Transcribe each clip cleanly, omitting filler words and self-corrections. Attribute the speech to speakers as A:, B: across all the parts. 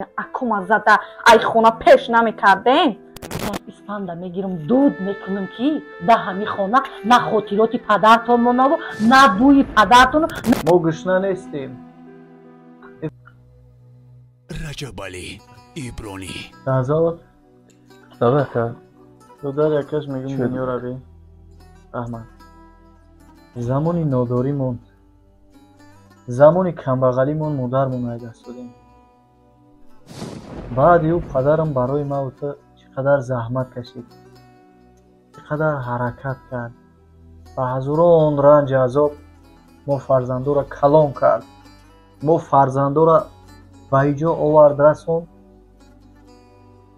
A: Акума зада ай хона пеш намекардем.
B: Испанда мегирам, дуд мекунам, ки да ҳами хона на хотироти падартон монаву, на бӯи падартону.
C: Мо гушна нестем.
D: Раҷабалӣ Ибронӣ.
C: Шаҳзод.
E: Давай, ака.
C: Додар, якаш мегум, дунё равӣ. Раҳмат. Замони нодоримон, замони камбағалимон модармон ай даст додем. Баъди ӯ падарам барои ман ту чӣ қадар заҳмат кашид, чӣ қадар ҳаракат кард, ба ҳазорон ранҷи азоб мо фарзандоро калон кард, мо фарзандоро ба иҷо овард, расонд,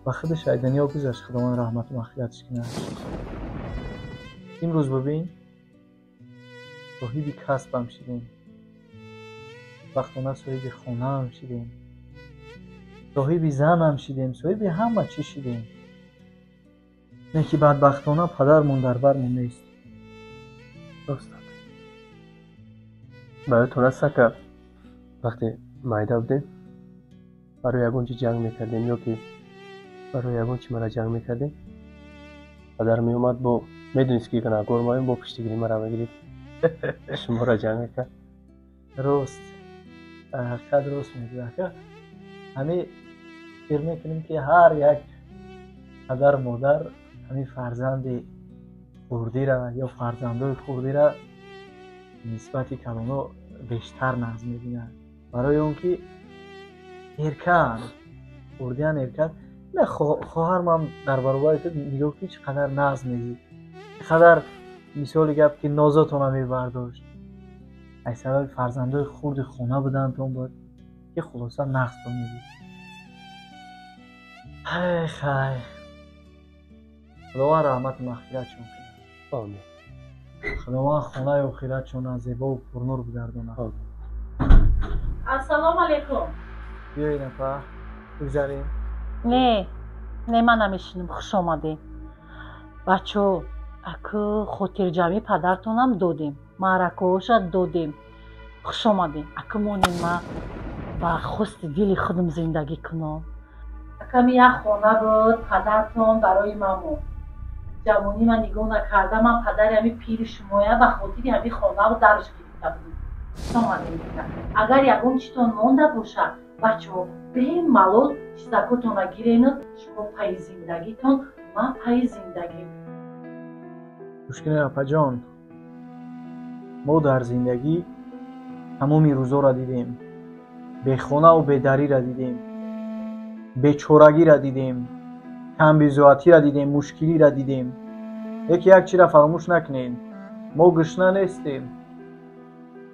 C: ба худаш ай дунё гузашт. Худованд раҳмату мағфиратш кунад. Имрӯз бибин, соҳиби касбам шидем, бахтона соҳиби хонаам шидем, соҳиби занам шидем, соҳиби ҳама чӣ шидем. Не ки бадбахтона падармон дар бармон нест.
E: Рост. Ба ёдтон аст, ака, вақте майда будем, барои ягон чи ҷанг мекардем ё ки барои ягон чи мара ҷанг мекардем, падар меомад, бо медонист, ки гунаҳгор маем, бо пуштигирӣ мара мегирифт, шуморо ҷанг мекард.
C: Рост, дар ҳақиқат рост мегӯӣ, ака. Ҳамин фикр мекунем, ки ҳар як падару модар ҳамин фарзанди хурдира ё фарзандои хурдира нисбати калоно бештар нағз мебинад, барои он ки эркаанд, хурдиян эркаанд. На хоҳармам дар баробари ту нигоҳ кун, чӣ қадар нағз медид, чӣ қадар, мисоли гап, ки нозотона мебардошт. Аз сабаби фарзандои хурди хона будантон буд, ки хулоса нағзтон медид. Ҳай, хай, Худованд раҳмату мағфиратшон кунад.
E: Омин.
C: Худованд хонаи охиратшона зебову пурнур бигардонад.
B: Ассалому алайкум.
C: Биёед, апа, бигзарем.
B: Не, не, ман намешинам. Хуш омадем, бачо. Аку хотирҷамъи падартонам додем, маъракаҳоша додем. Хуш омадем. Аку монем, ма ба хости дили худам зиндагӣ кунам. Аками як хона буд, падартон барои ман монд. Ҷавонӣ ман нигоҳ накарда, ман падари ҳами пири шумоя ба хотири ҳами хонаву дарш гирифта будем. Хуш омадем. Агар ягон читон монда бошад, бачаҳо, бемалол чизакотонро гирену шумо пайи зиндагитон, ман пайи зиндагим.
C: Гӯш кунед, апаҷон, мо дар зиндагӣ тамоми рӯзоро дидем, бехонаву бедариро дидем, бечорагиро дидем, камбизоатиро дидем, мушкилиро дидем. Яке як чиро фаромӯш накунед: мо гушна нестем,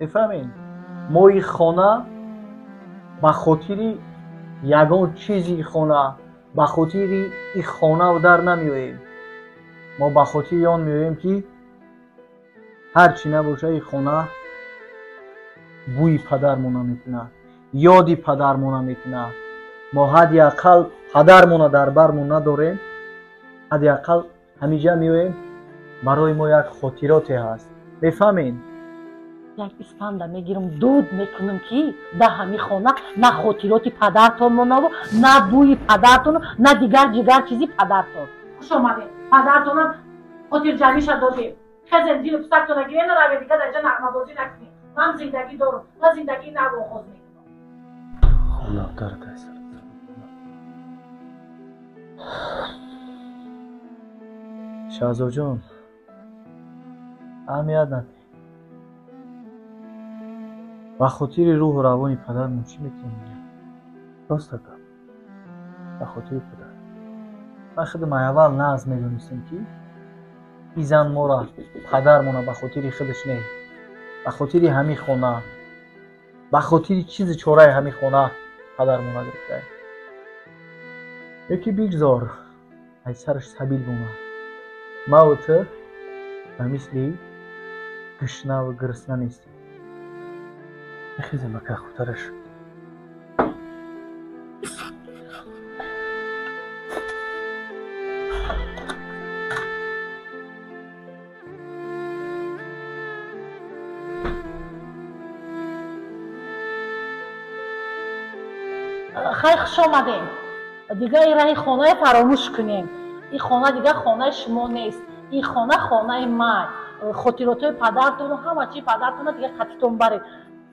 C: мефаҳмед? Мо и хона ба хотири ягон чизи хона, ба хотири и хонаву дар намеоем. Мо ба хотири он меоем, ки ҳар чӣ набоша, и хона бӯи падармона мекунад, ёди падармона мекунад. Мо ҳадди ақал падармона дар бармон надорем, ҳадди ақал ҳамиҷа меоем, барои мо як хотироте ҳаст, мефаҳмед?
B: Як испанда мегирам, дуд мекунам, ки да ҳами хона на хотироти падартон монаву, на бӯи падартону, на дигар ҷигар чизи падартон. Хуш омадем. Падартонам хотирҷамъиша додем. Хезем, дилу пусактона гирена, раве, дига дар инҷа нағмабозӣ накунем. Ман зиндагӣ дорам, ман зиндагии нав оғоз мекунам.
E: Хона дард аст.
C: Шаҳзодҷон, аҳамият надиҳ. Ба хотири рӯҳу равони падармон чӣ метавонем?
E: Рост, ака, ба хотири падар.
C: Ман худам аввал нағз медонистем, ки ин зан моро, падармона ба хотири худаш не, ба хотири ҳамин хона, ба хотири чизи чораи ҳамин хона падармона гирифтаем. Яке бигзор аз сараш сабил бомад. Маву ту ба мисли гушнаву гурусна нестем.
E: Мехезем, ака, хубтараш.
B: Хай, хуш омадем. Дига ин раҳи хонаи фаромӯш кунем. Ин хона дига хонаи шумо нест. Ин хона хонаи ман. Хотиротҳои падартону ҳама чи падартона дига қатитон баред.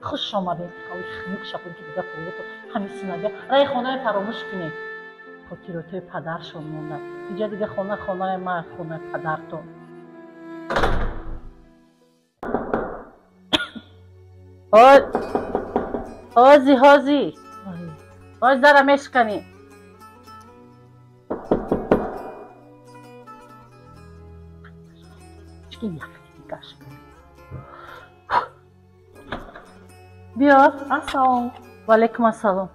B: Хуш омадем. Хунук шапон ки дига полото ҳамин синага. Раҳи хонаи фаромӯш кунем. Хотиротҳои падаршон монда. Иҷа дига хона хонаи ман, хонаи падартон. Ҳози, ҳози. Ҳоз дара мешканӣ. Биё.
A: Ассалом.
B: Ва алайкум ассалом.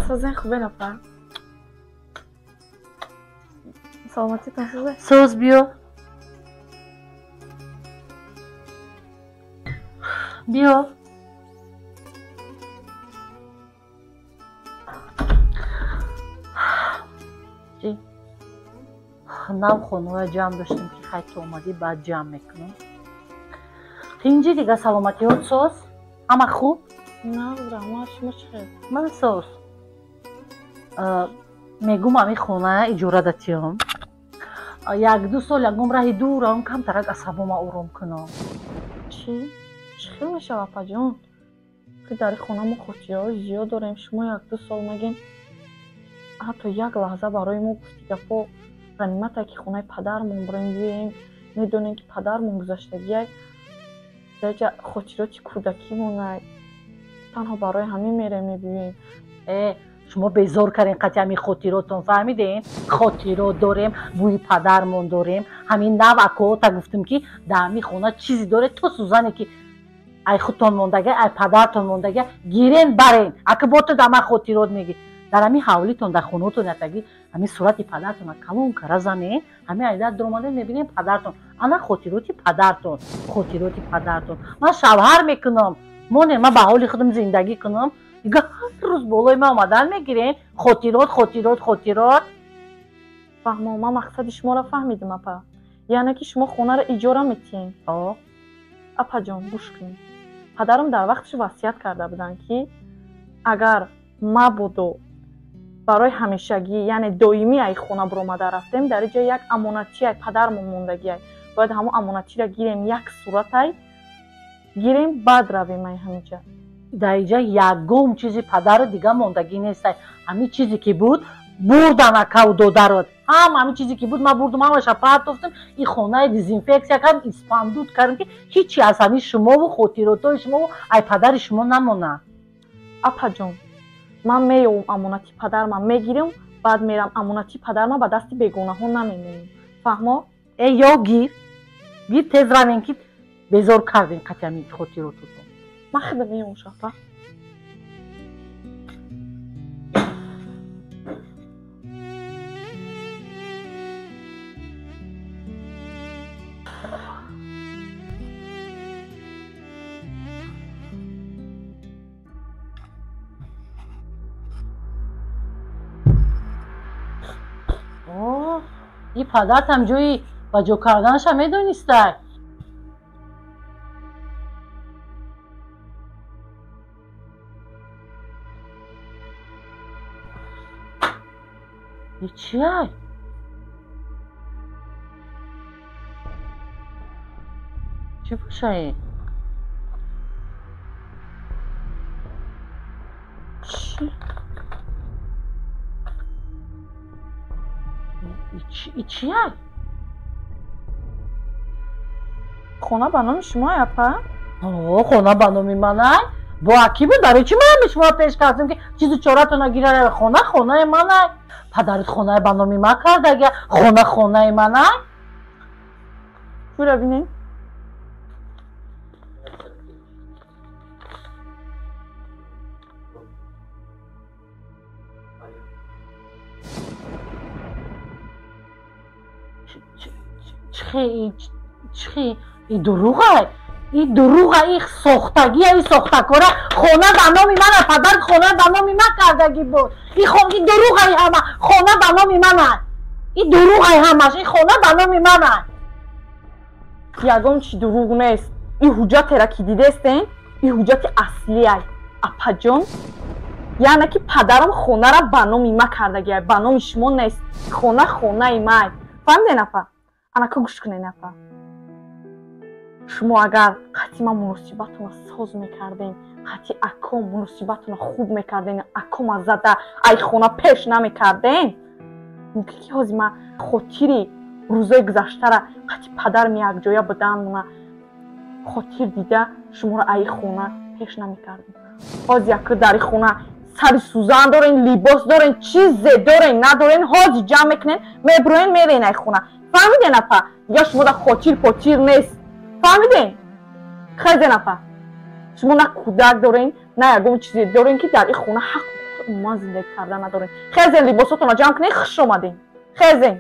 A: Созен хубен апа? Саломатитон соза?
B: Соз, биё. Биё. Нав хонаҳоя ҷамъ доштем ки хай ту омадӣ, баъд ҷамъ мекунам. Тинҷи дига саломатиҳот соз? Ҳама хуб?
A: На, раҳмат, шумо чӣ хел?
B: Ман соз. Мегум ҳамин хона иҷора датиём. Як-ду сол ягон раҳи дур равам, камтарак асабома ором кунам.
A: Чӣ? Чӣ хел мешава, апаҷон? Ки дар ин хона мо хотираҳои зиёд дорем. Шумо як-ду сол мегин, ҳатто як лаҳза барои мо гуфти гапҳо ғанимате ки хонаи падармон бурем биёем, медонем ки падармон гузаштагиай, даҷа хотироти кӯдакимонай, танҳо барои ҳамин мерем мебиёем.
B: Шумо безор кардем қатъи ҳамин хотиротон, фаҳмидем? Хотирот дорем, бӯи падармон дорем. Ҳамин нав акота гуфтем ки дар ҳамин хона чизе доред, то сӯзане ки ай худтон мондага, ай падартон мондага, гирен барен. Ака бо ту дар ман хотирот мегӣ. Дар ҳамин ҳавлитон, дар хонотон ятагӣ ҳамин сурати падартона калон кара зане, ҳамин айдар дуромадем мебинем падартон. Ана хотироти падартон, хотироти падартон. Ман шавҳар мекунам, моне ман ба ҳоли худам зиндагӣ кунам. Дига ҳар рӯз болои ман омадан мегирем. Хотирот, хотирот, хотирот.
A: Фаҳмо, ман мақсади шуморо фаҳмидам, апа. Яъне ки шумо хонаро иҷора метиҳем. Апаҷон, гӯш кунед. Падарам дар вақташ васият карда буданд ки агар мабодо барои ҳамешагӣ, яъне доимӣ ай хона буромада рафтем, дар ин ҷо як амонатчи ай падармон мондагиай. Бояд ҳамон амонатчиро гирем, як суратай гирем, баъд равем ай ҳаминҷа.
B: Дар инҷа ягон чизи падару дига мондагӣ нестай. Ҳамин чизе ки буд, бурдан акаву додарот. Ҳама ҳамин чизе ки буд, ман бурдум, ҳамаша партофтам. Ин хонаи дезинфексия кардам, испандуд кардам ки ҳичи аз ҳамин шумову хотиротҳои шумову ай падари шумо намонад.
A: Апаҷон, ман меёвам амонати падарма мегирам, баъд мерам амонати падарма ба дасти бегонаҳо намемонам. Фаҳмо?
B: Э, ё гир. Гир, тез равем ки безор кардем қатъи ҳамин хотирототон.
A: Ман худам меёвам, шафа.
B: И падартам ҷои ба ҷо карданаша медонистай. И чиай? Чӣ бошаи?
A: Чӣ?
B: И чиай?
A: Хона ба номи шумоай, апа?
B: Хона ба номи манай? Бо акӣ буд? Барои чӣ ман ҳами шуморо пеш кардам ки чизу чоратона гирара? Хона хонаи манай. Падарат хонаи ба номи ман кардага, хона хонаи манай.
A: Кура бинем.
B: Чихи, и дурӯғай? И дурӯға, и сохтагия, и сохтакора. Хона ба номи мана, падар хона ба номи ман кардагӣ буд. И дурӯғай ҳама, хона ба номи мана. И дурӯғай ҳамаш, и хона ба номи мана.
A: Ягон чи дурӯғ нест. И ҳуҷҷатеро ки дидестен, и ҳуҷҷати аслиай. Апаҷон, Яъне ки падарам хонара ба номи ма кардагиай, ба номи шумо нест. Хона хонаи май. Фаҳмиден, апа? Анака гӯш кунен, апа. Шумо агар қатъи ман муносибатона соз мекардем, қатъи аком муносибатона хуб мекардем, акома зада ай хона пеш намекардем, мумкин ки ҳозир ман хотири рӯзои гузаштара, қатъи падарам якҷоя буданмона хотир дида, шуморо аи хона пеш намекардем. Ҳозир яка дар и хона сари сӯзан дорен, либос дорен, чизе дорен, надорен, ҳозир ҷамъ мекунен, мебироен, мерен ай хона. Фаҳмиден, апа? Дигар шумо да хотир потир нест. Фаҳмиден? Хезен, апа. Шумо на кӯдак дорен, на ягон чизе дорен, ки дар ин хона ҳақ умуман зиндагӣ карда надорен. Хезен, либосотонро ҷамъ кунен. Хуш омадем, хезен.